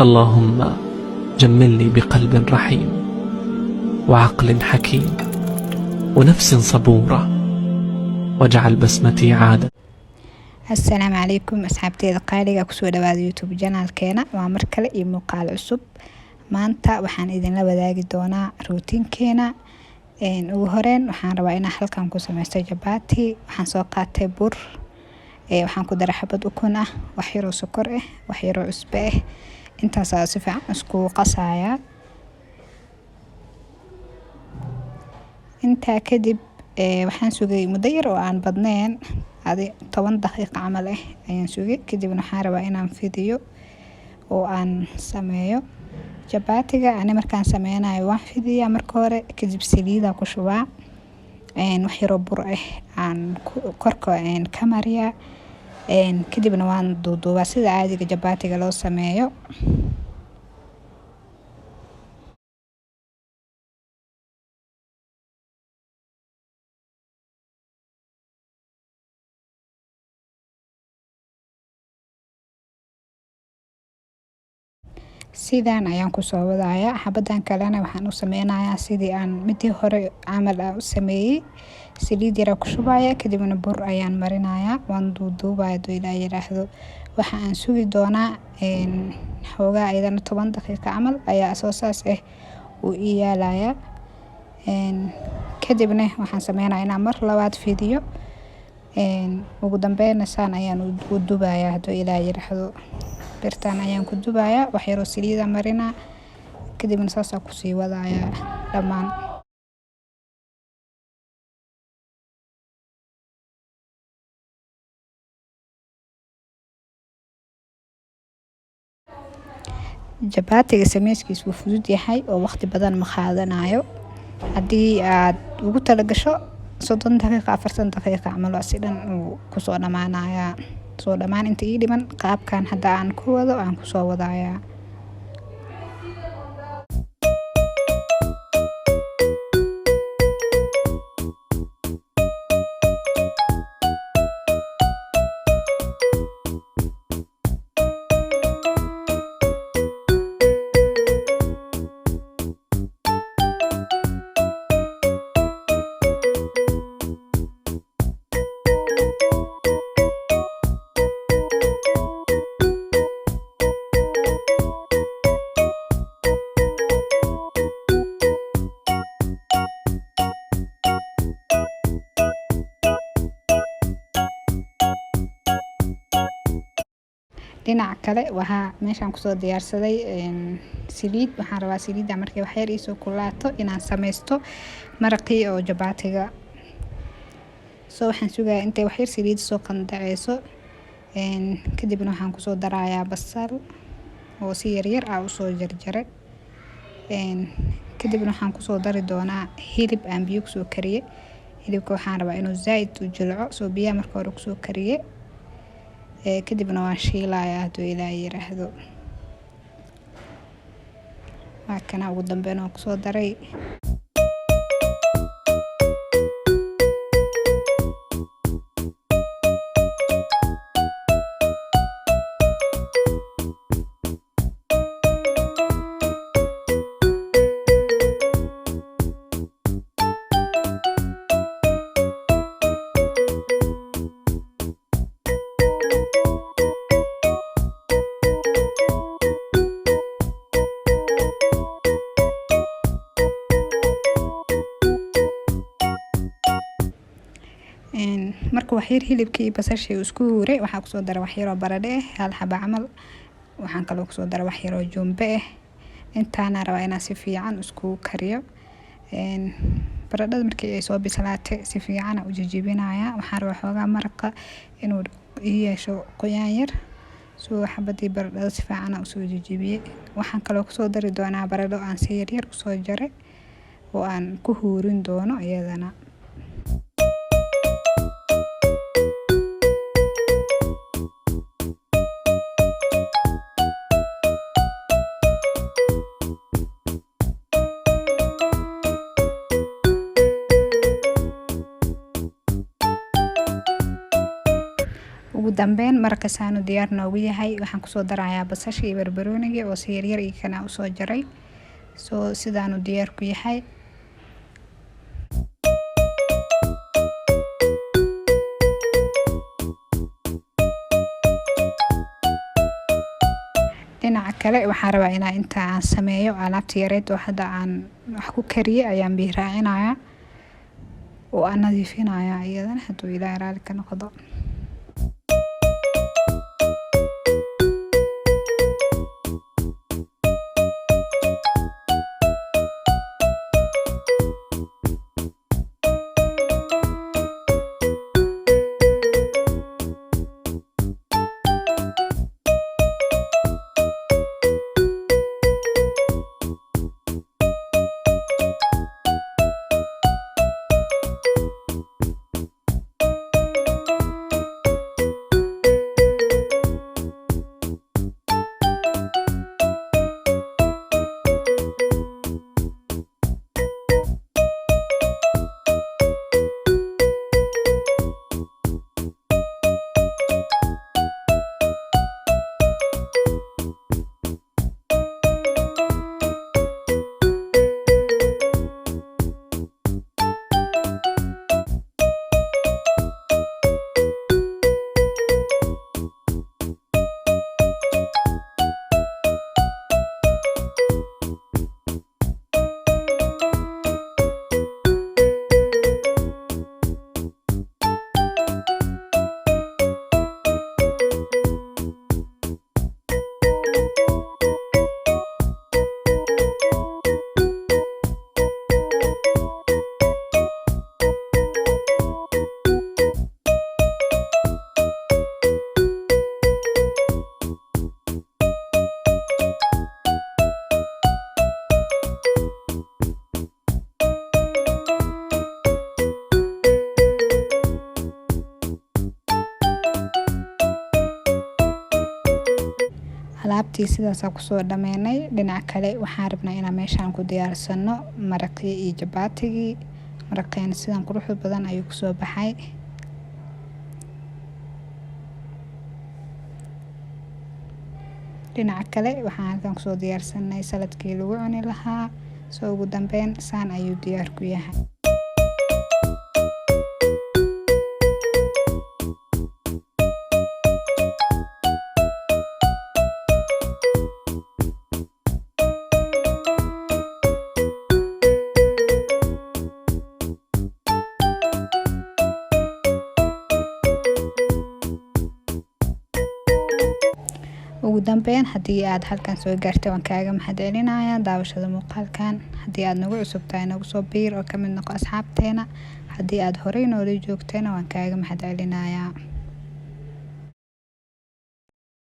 اللهم جملني بقلب رحيم وعقل حكيم ونفس صبورة واجعل بسمتي عادة. Assalaamu calaykum asxaabteyda qaaliga, kusoo dhawaada YouTube channelkeena. Waa mar kale iyo muuqaal cusub. Maanta waxaan idinla wadaagi doonaa routinekeena. Ugu horeyn waxaan rabaa inaan halkan ku sameysto jabaati. Waxaan soo qaatay bur, waxaan ku daray xabad ukun ah, wax yaroo sokor ah, wax yaroo cusbo ah. Intaasaa si fiican isku qasayaa. Intaa kadib waxaan sugay muddo yar oo aan badnayn, adi 10 daqiiqo camal ah ayaan sugay. Kadibna waxaan rabaa inaan fidiyo oo aan sameeyo jabaatiga. Ani markaan sameynayo waan fidiyaa marka hore, kadib saliidaa ku shubaa, wax yaroo bur ah aan korka ka mariyaa, kadibna waan duuduubaa sida caadiga jabaatiga loo sameeyo. Sidaan ayaan kusoo wadayaa. Xabadan kalena waxaan u sameynayaa sidii aan midii hore camal aan u sameeyey. Saliid yaraa ku shubaya, kadibna bur ayaan marinayaa, waan duuduubaya haduu Ilaah yiraahdo. Waxa aan sugi doonaa xoogaa ayadana 10 daqiiqo camal ayaa soo saas ah uu ii yaalayaa. Kadibna waxaan sameynayaa inaan mar labaad fidiyo. Ugu dambeyna saan ayaan u dubayaa haduu Ilaah yiraahdo. Birtaan ayaan ku dubayaa, wax yaroo saliida marinaa, kadibna saasaa kusii wadayaa dhammaan. Jabaatiga sameyskiisu wuu fudud yahay oo waqti badan ma qaadanayo. Haddii aad ugu talagasho 30 daqiiqo, 40 daqiiqo camal, si dhan uu kusoo dhamaanayaa. Soo dhammaan inta ii dhiman qaabkan hadda aan ku wado aan kusoo wadayaa. Dhinaca kale waxaa meeshaan kusoo diyaarsaday saliid. Waxaan rabaa saliidda markay wax yar iisoo kulaato inaan sameysto maraqii oo jabaatiga. Soo waxaan sugayaa intay wax yar saliid soo qandaceyso. Kadibna waxaan kusoo darayaa basal oo si yaryar ah usoo jarjaray. Kadibna waxaan kusoo dari doonaa hilib aan biyo kusoo kariyey. Hilibka waxaan rabaa inuu zaaid u jilco, soo biyaha marka hore kusoo kariyey, kadibna waan shiilayaa hadduu Ilaah yiraahdo. Waa kana, ugu dambeyn waan kusoo daray. Marka waxyar hilibkii iyo basashii isku huuray, waxaa kusoo daray wax yaroo baradho ah, hal xaba camal. Waxaan kaloo kusoo daray wax yaroo jumbe ah. Intaana rabaa inaan si fiican isku kariyo. Baradhada markii ay soo bislaatay si fiican u jijibinayaa. Waxaan rabaa xoogaa maraqa inuu ii yeesho qoyaan yar, soo xabadii baradhada si fiican usoo jijibiyey. Waxaan kaloo kusoo dari doonaa baradho aan si yaryar usoo jaray oo aan ku huurin doono iyadana. Ugu Ugu dambeyn maraqa saanu diyaar noogu yahay. Waxaan kusoo darayaa basasha iyo barbarooniga oo si yaryar iyagana usoo jaray. Soo sidaanu diyaar ku yahay. Dhinaca kale waxaan rabaa inaa inta aan sameeyo alaabta yareed oo hadda aan wax ku kariyay ayaan biyo raacinayaa oo aan nadiifinayaa iyadana hadduu Ilaahay raali ka noqdo. Alaabtii sidaasaa kusoo dhameynay. Dhinaca kale waxaan rabnaa inaan meeshaan ku diyaarsano maraqii iyo jabaatigii. Maraqeena sidan quruxda badan ayuu kusoo baxay. Dhinaca kale waxaan halkan kusoo diyaarsanay saladkii lagu cuni lahaa. Soo ugu dambeyn saan ayuu diyaar ku yahay. Ugu dambeyn haddii aad halkan soo gaartay waan kaaga mahadcelinayaa daawashada muuqaalkan. Haddii aad nagu cusub tahay nagu soo biir oo ka mid noqo asxaabteena. Haddii aad horey noola joogtayna waan kaaga mahadcelinayaa.